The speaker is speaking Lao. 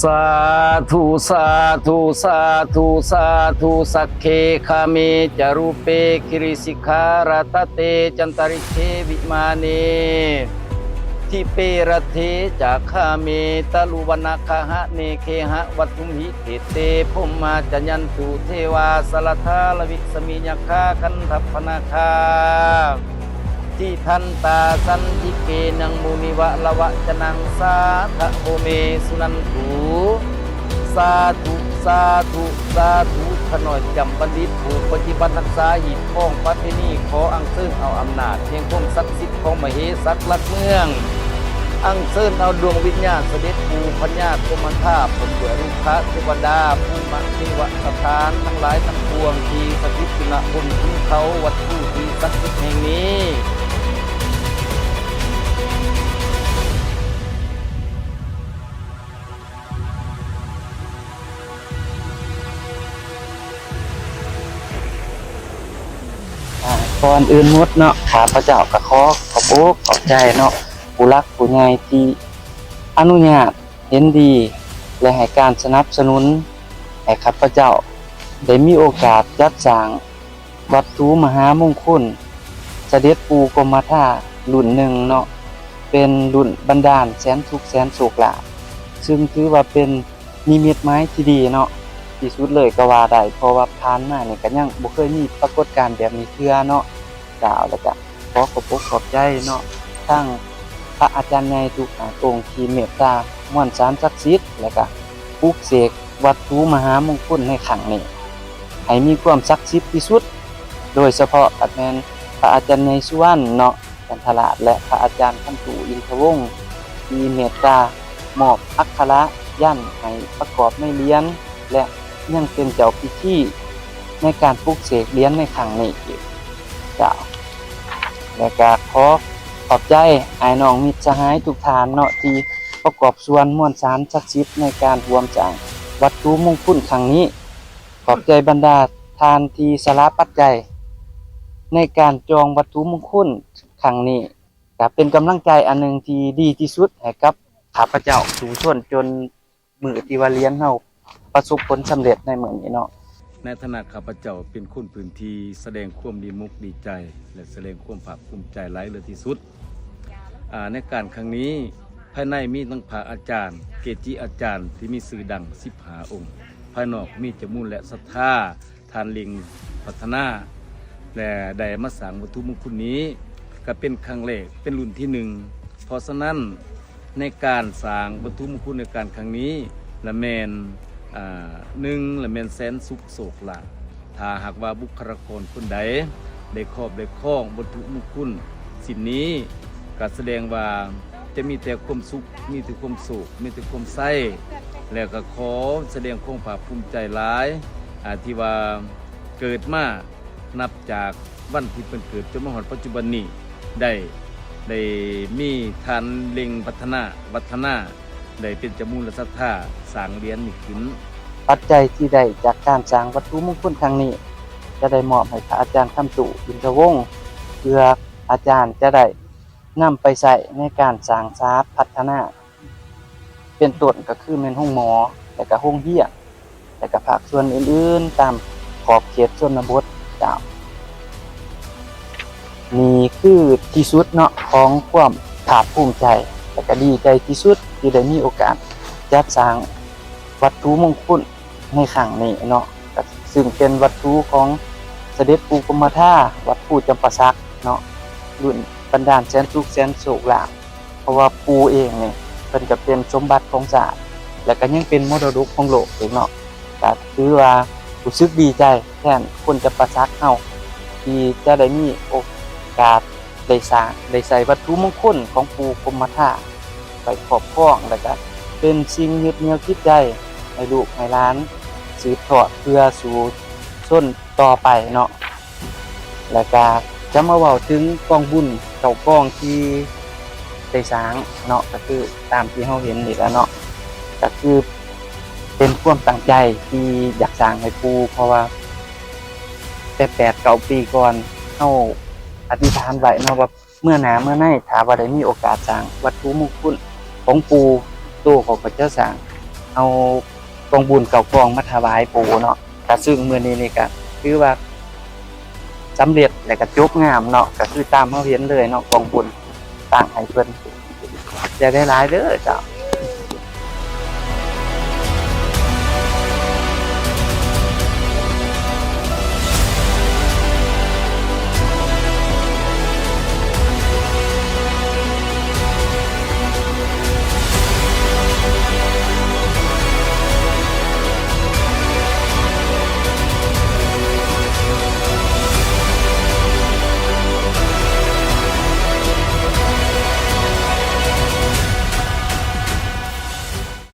ສາທຸ ສາທຸ ສາທຸ ສາທຸ ສັກເຂ ຄາເມ ຈະຣູເປ ກິຣິສິກຂາຣະຕະເຕ ຈັນຕະລິກເຂ ວິມາເນ ທິເປ ລັດເທ ຈາຄາເມ ຕະລຸວັນນະຄະຫະເນເຄຫະ ວັດຖຸມຫິ ເຂເຕ ພົມມາຈະຍັນຕຸ ເທວາ ສະລະທາລະວິສະມິ ຍັກຂາ ກັນທັບພະນາຄາ ທິທັນຕາ ສັນທິເກ ນັງ ມຸນິວະລະວະຈະນັງ ສາທະໂວເມ ສຸນັນຕຸ ສາທຸ ສາທຸ ສາທຸ ຂ້ານ້ອຍຈຳບັນດິດ ຜູ້ປະຕິບັດຮັກສາຮີດຄອງປະເພນີ ຂໍອັນເຊີນເອົາອຳນາດແຫ່ງຄວາມສັກສິດຂອງມະເຫສັກຫຼັກເມືອງ ອັນເຊີນເອົາດວງວິນຍານສະເດັດປູ່ພະຍາກົມມະທາ ພ້ອມດ້ວຍລຸກຂະເທວະດາ ພູມະເທວະສະຖານທັງຫຼາຍທັງປວງ ທີ່ສະຖິດຢູ່ນະບົນທິນເຂົາວັດພູທີ່ສັກສິດແຫ່ງນີ້. ອາ ກ່ອນອື່ນໝົດເນາະ ຂ້າພະເຈົ້າກໍຂໍຂອບອົກຂອບໃຈເນາະ ຜູ້ຫຼັກຜູ້ໃຫຍ່ທີ່ອະນຸຍາດເຫັນດີ ແລະ ໃຫ້ການສະໜັບສະໜູນໃຫ້ຂ້າພະເຈົ້າໄດ້ມີໂອກາດຈັດສ້າງ ວັດຖຸມະຫາມົງຄຸນສະເດັດປູ່ກົມມະທາລຸ້ນໜຶ່ງເນາະ ເປັນລຸ້ນບັນດານແສນສຸກແສນໂຊກລາບ ຊຶ່ງຖືວ່າເປັນນິມິດໝາຍທີ່ດີເນາະ ທີ່ສຸດເລີຍກໍວ່າໄດ້ ເພາະວ່າຜ່ານມານີ້ກໍຍັງບໍ່ເຄີຍມີປາກົດການແບບນີ້ເທື່ອເນາະ ເຈົ້າ ແລ້ວກໍຂໍຂອບອົກຂອບໃຈເນາະ ທັງພະອາຈານໃຫຍ່ທຸກຫ້າອົງທີ່ເມດຕາມວນສານສັກສິດ ແລ້ວກໍປຸກເສກວັດຖຸມະຫາມົງຄຸນໃນຄັ້ງນີ້ ໃຫ້ມີຄວາມສັກສິດທີ່ສຸດ ໂດຍສະເພາະກໍແມ່ນພະອາຈານໃຫຍ່ສຸວັນເນາະ ຈັນທະລາດ ແລະ ພະອາຈານຄຳຕູ້ ອິນທະວົງ ທີ່ເມດຕາມອບອັກຂະລະຢັນໃຫ້ປະກອບໃນຫຼຽນ ແລະ ຍັງເປັນເຈົ້າພິທີໃນການປຸກເສກຫຼຽນໃນຄັ້ງນີ້ອີກ ເຈົ້າ ແລະ ກໍຂໍຂອບໃຈອ້າຍນ້ອງມິດສະຫາຍທຸກທ່ານເນາະ ທີ່ປະກອບສ່ວນມວນສານສັກສິດໃນການຮ່ວມສ້າງວັດຖຸມົງຄຸນຄັ້ງນີ້. ຂອບໃຈບັນດາທ່ານທີ່ສະຫຼະປັດໄຈໃນການຈອງວັດຖຸມົງຄຸນຄັ້ງນີ້ ກະເປັນກຳລັງໃຈອັນໜຶ່ງທີ່ດີທີ່ສຸດໃຫ້ກັບຂ້າພະເຈົ້າສູ້ຊົນຈົນມື້ທີ່ວ່າຫຼຽນເຮົາປະສົບຜົນສຳເລັດໃນມື້ນີ້ເນາະ. ໃນຖານະຂ້າພະເຈົ້າເປັນຄົນພື້ນທີ່ ສະແດງຄວາມດີອົກດີໃຈ ແລະ ສະແດງຄວາມພາກພູມໃຈຫຼາຍເຫຼືອທີ່ສຸດ ອາ ໃນການຄັ້ງນີ້ ພາຍໃນມີທັງພະອາຈານ ເກຈິອາຈານທີ່ມີຊື່ດັງສິບຫ້າອົງ, ພາຍນອກມີເຈົ້າມູນແລະສັດທາ ທ່ານເລັງພັດທະນາ ແລະ ໄດ້ມາສ້າງວັດຖຸມຸງຄຸນນີ້ ກະເປັນຄັ້ງແລກ ເປັນລຸ້ນທີໜຶ່ງ. ເພາະສະນັ້ນ ໃນການສ້າງວັດຖຸມຸງຄຸນໃນການຄັ້ງນີ້ ລະແມ່ນ ອາ ໜຶ່ງ ລະແມ່ນແສນສຸກໂຊກລາບ. ຖ້າຫາກວ່າບຸກຄະລາກອນຄົນໃດໄດ້ຄອບໄດ້ຄອງວັດຖຸມຸງຄຸນ ສິ່ງນີ້ກໍສະແດງວ່າຈະມີແຕ່ຄວາມສຸກ, ມີແຕ່ຄວາມໂຊກ, ມີແຕ່ຄວາມໄຊ ແລ້ວກໍຂໍສະແດງຄວາມພາກພູມໃຈຫຼາຍ ອາ ທີ່ວ່າເກີດມານັບຈາກວັນທີ່ເພິ່ນເກີດຈົນມາຮອດປັດຈຸບັນນີ້ ໄດ້ ໄດ້ມີທ່ານເລັງພັດທະນາ ວັດທະນາ ໄດ້ເປັນເຈົ້າມູນແລະສັດທາສ້າງຫຼຽນນີ້ຂຶ້ນ. ປັດໄຈທີ່ໄດ້ຈາກການສ້າງວັດຖຸມຸງຄຸນຄັ້ງນີ້ ຈະໄດ້ມອບໃຫ້ພະອາຈານຄຳຕູ້ ອິນທະວົງ ເພື່ອອາຈານຈະໄດ້ນຳໄປໃຊ້ໃນການສ້າງສາພັດທະນາ ເປັນຕົ້ນກໍຄືແມ່ນໂຮງໝໍ ແລະກະໂຮງຮຽນ ແລະກະພາກສ່ວນອື່ນໆ ຕາມຂອບເຂດຊົນນະບົດເຈົ້າ. ນີ້ຄືທີ່ສຸດເນາະ ຂອງຄວາມພາກພູມໃຈ ແລະກະດີໃຈທີ່ສຸດທີ່ໄດ້ມີໂອກາດຈັດສ້າງວັດຖຸມຸງຄຸນໃນຄັ້ງນີ້ເນາະ ກະ ຊຶ່ງເປັນວັດຖຸຂອງສະເດັດປູ່ກົມມະທາ ວັດພູຈຳປາສັກເນາະ ລຸ້ນບັນດານແສນສຸກແສນໂຊກລາບ. ເພາະວ່າປູ່ເອງນີ້ເພິ່ນກະເປັນສົມບັດຂອງຊາດ ແລະກະຍັງເປັນມໍລະດົກຂອງໂລກອີກເນາະ ກະຖືວ່າຮູ້ສຶກດີໃຈແທນຄົນຈຳປາສັກເຮົາ ທີ່ຈະໄດ້ມີໂອກາດໄດ້ສ້າງ ໄດ້ໃຊ້ວັດຖຸມຸງຄຸນຂອງປູ່ກົມມະທາໄວ້ຄອບຄອງ ແລະກະເປັນສິ່ງຍຶດໜຽວຈິດໃຈໃຫ້ລູກໃຫ້ຫຼານສືບທອດເພື່ອສູ່ຊົນຕໍ່ໄປເນາະ. ແລ້ວກະຈະມາເວົ້າເຖິງກອງບຸນເກົ້າກອງທີ່ໄດ້ສ້າງເນາະ ກະຄືຕາມທີ່ເຮົາເຫັນນີ້ແຫຼະເນາະ ກະຄືເປັນຄວາມຕັ້ງໃຈທີ່ຢາກສ້າງໃຫ້ປູ່ ເພາະວ່າແຕ່ແປດເກົ້າປີກ່ອນ ເຮົາອະທິຖານໄວ້ເນາະວ່າ ເມື່ອໜ້າເມື່ອໃນ ຖ້າວ່າໄດ້ມີໂອກາດສ້າງວັດຖຸມຸງຄຸນຂອງປູ່ ໂຕເຂົາກໍຈະສ້າງ ເອົາກອງບຸນເກົ້າກອງມາຖວາຍປູ່ເນາະ. ກະຊຶ່ງມື້ນີ້ນີ້ກະຖືວ່າສຳເລັດ ແລະກະຈົບງາມເນາະ, ກະຄືຕາມເຮົາເຫັນເລີຍເນາະ, ກອງບຸນຕັ້ງໃຫ້ເພິ່ນ. ຂອບໃຈຫຼາຍໆເດີເຈົ້າ.